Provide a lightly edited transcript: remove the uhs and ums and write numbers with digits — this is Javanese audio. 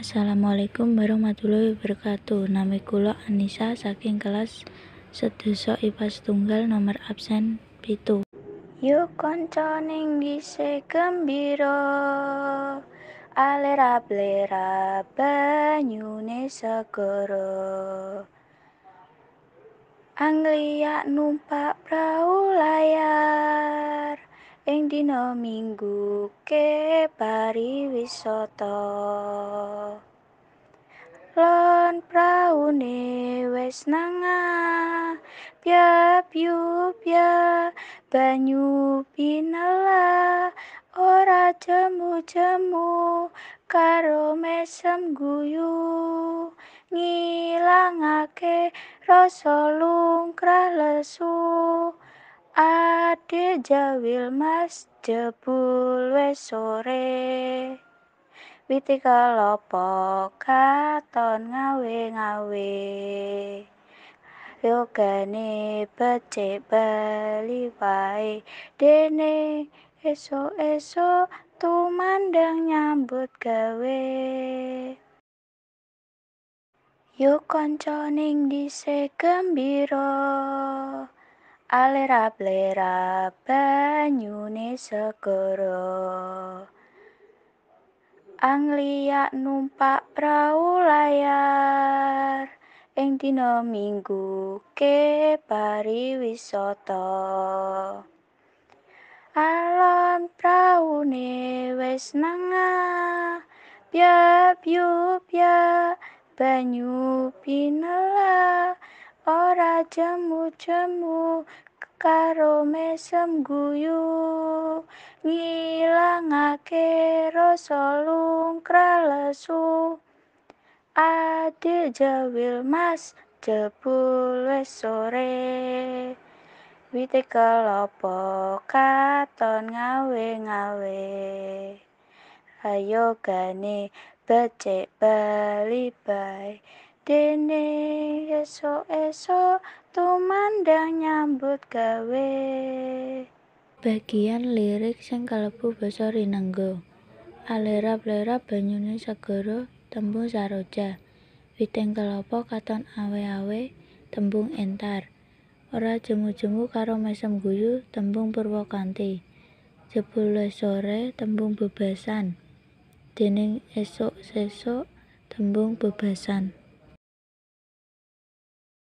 Assalamualaikum warahmatullahi wabarakatuh. Nami kula Anisa saking kelas 10 IPA 1 nomor absen 7. Yo kanca ning dise gembira, alerap-lerap banyune segara. Angliak numpak prau layar ing dina Minggu ke pariwisata. Lon praune wis nangah, pyap-yup-ya banyu pinela, ora jemu-jemu karo mesem guyu, ngilangake rasa lungkrah lesu. Ade jawil mas jebul wis sore, wite kelapa katon ngawe-ngawe. Yogane becik bali wae, dene esuk-esuk tumandang nyambut gawe. Yo kanca ning dise gembira, alerap-lerap banyune segara. Angliak numpak prau layar ing dina Minggu ke pariwisata. Alon praune wis nangah, pyap-yup-ya banyu pinela, ora jemu-jemu karo mesem guyu, ngilangake rasa lungkrah lesu. Ade jawil mas jebul wis sore, wite kelapa katon ngawe-ngawe. Ayo gane becik bali bae, dene esuk-esuk tumandang nyambut gawe. Bagian lirik sing kalebu basa rinengga. Alerap-lerap banyune segara tembung saroja. Witing kelapa katon awe-awe tembung entar. Ora jemu-jemu karo mesem guyu tembung purwakanti. Jebul wis sore tembung bebasan. Dening esuk sesuk tembung bebasan.